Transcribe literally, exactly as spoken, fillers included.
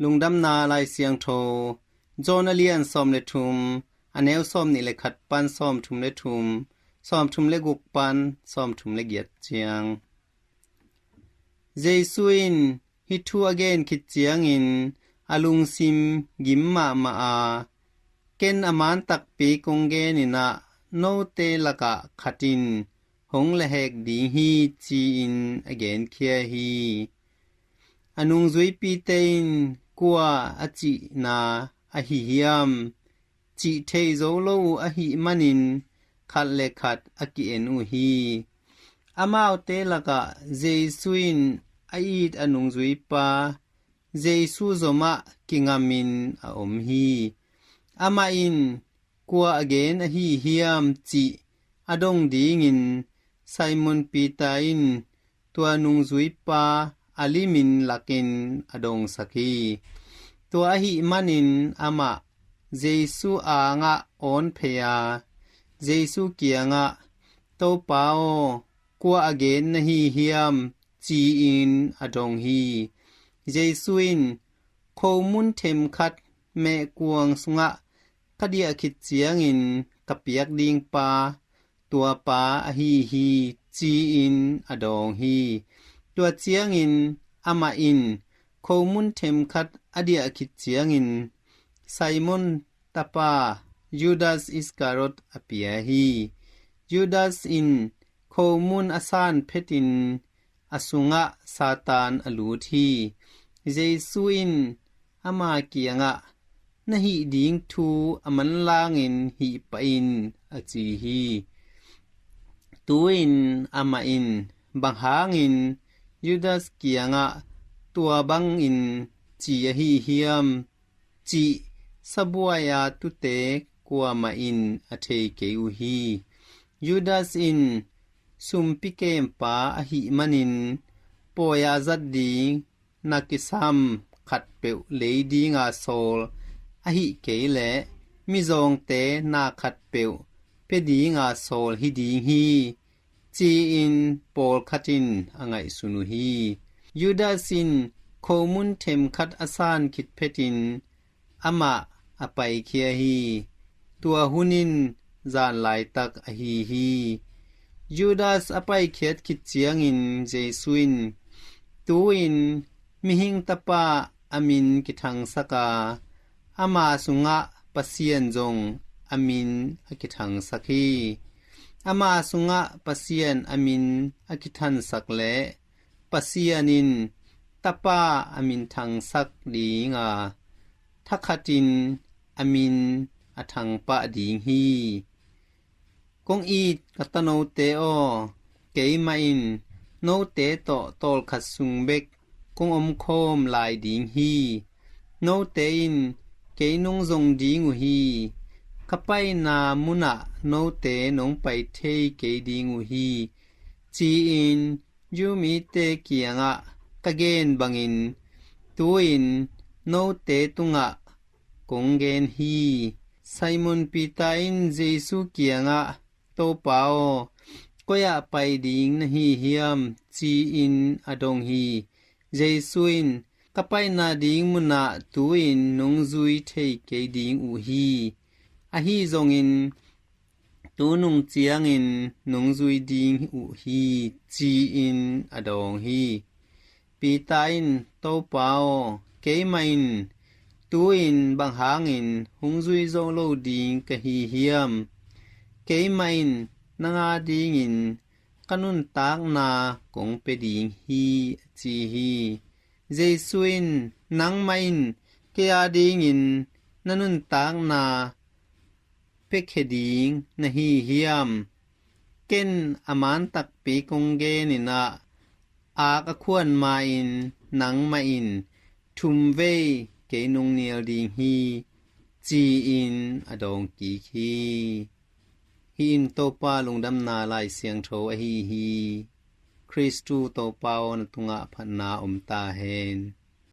Lungdamna Lai Siangtho, John a lian sawm le thum, a neu sawm nih le khat pan sawm thum le thum, sawm thum le guk pan sawm thum le giat ciang. Jesu in hih thu a gen khit ciangin a lungsim gim mahmah a, "Ken a man takpi kong genin ah, note lakah khat in hong lehhek ding hi," ci-in a genkhia hi. A nungzuipite in kua a cihna ahi hiam cih thei zo lo uh ahih manin khat le khat a ki-en uh hi. Amaute lakah Jesu in a it a nungzuipa Jesu zomah kingamin a om hi. Amah in kua a gen ahi hiam cih a dong dingin Simon Peter in tua nungzuipa a limin lakin a dongsak hi. Tua ahih manin amah Jesu angah awn phei a, Jesu kiangah, "Topa aw, kua a gen na hi hiam?" ci-in a dong hi. Jesu in, "Khomun themkhat mehkuang sungah ka diah khit ciangin ka piak ding pa, tua pa ahi hi," ci-in a dawng hi. Tua ciangin amah in, "Khomun themkhat a diah khit ciangin Simon tapa Judas Iskariot a pia hi. Judas in khomun a san phetin a sungah Satan a lut hi." Jesu in ama kiangah, "Na hih ding thu a manlangin hih pah in," a ci hi. Tu-in amah in, "Bang hangin Judas kiangah tua bangin ci ahi hiam?" cih sabuai-a tute kuamah in a thei kei uh hi. Judas in sumpi kempa ahih manin pawi-a zat ding na kisam khatpeuh lei dinga sawl ahih kei leh mizawngte na khatpeuh pia dinga sawl hi ding hi, ci-in pawlkhat in a ngaihsun uh hi. Judas in khomun themkhat a san khit phetin amah a paikhia hi. Tua hun in zan laitak ahi hi. Judas a paikhiat khit ciangin Jesu in, "Tu-in mihing tapa a min kithangsak a, ama sungah Pasian zong a min a kithangsak hi. Ama sungah Pasian a min a kithansak leh Pasian in tapa a min thangsak ding a, thakhatin a min a thangpah ding hi. Kong it ka tanote aw, keimah in note tawh tawlkhat sung bek kong omkhawm lai ding hi. Note in kei nong zong ding uh hi. Ka paina munah note nong pai thei kei ding uh hi," ci-in Jew mite kiangah ka gen bangin tu-in note tungah kong gen hi. Simon Peter in Jesu kiangah, "Topa aw, koi-ah pai ding na hi hiam?" ci-in a dong hi. Jesu in, "Ka paina ding munah tu-in nong zui thei kei ding uh hi. Ahi zongin tu nung ciangin nong zui ding uh hi," ci-in a dawng hi. Peter in, "Topa aw, keimah in tu-in bang hangin hong zui zo lo ding ka hi hiam? Keimah in nang a dingin ka nuntakna kong pia ding hi," a ci hi. Jesu in, "Nangmah in kei a dingin na nuntakna piakhia ding na hi hiam? Ken a man takpi kong genin ah, ak a khuan ma-in nangmah in thum vei kei nong nial ding hi," ci-in a dawng kik hi. Hih in Topa Lungdamna Lai Siangtho ahi hi. Khristu Topa aw, na tungah phatna om ta hen.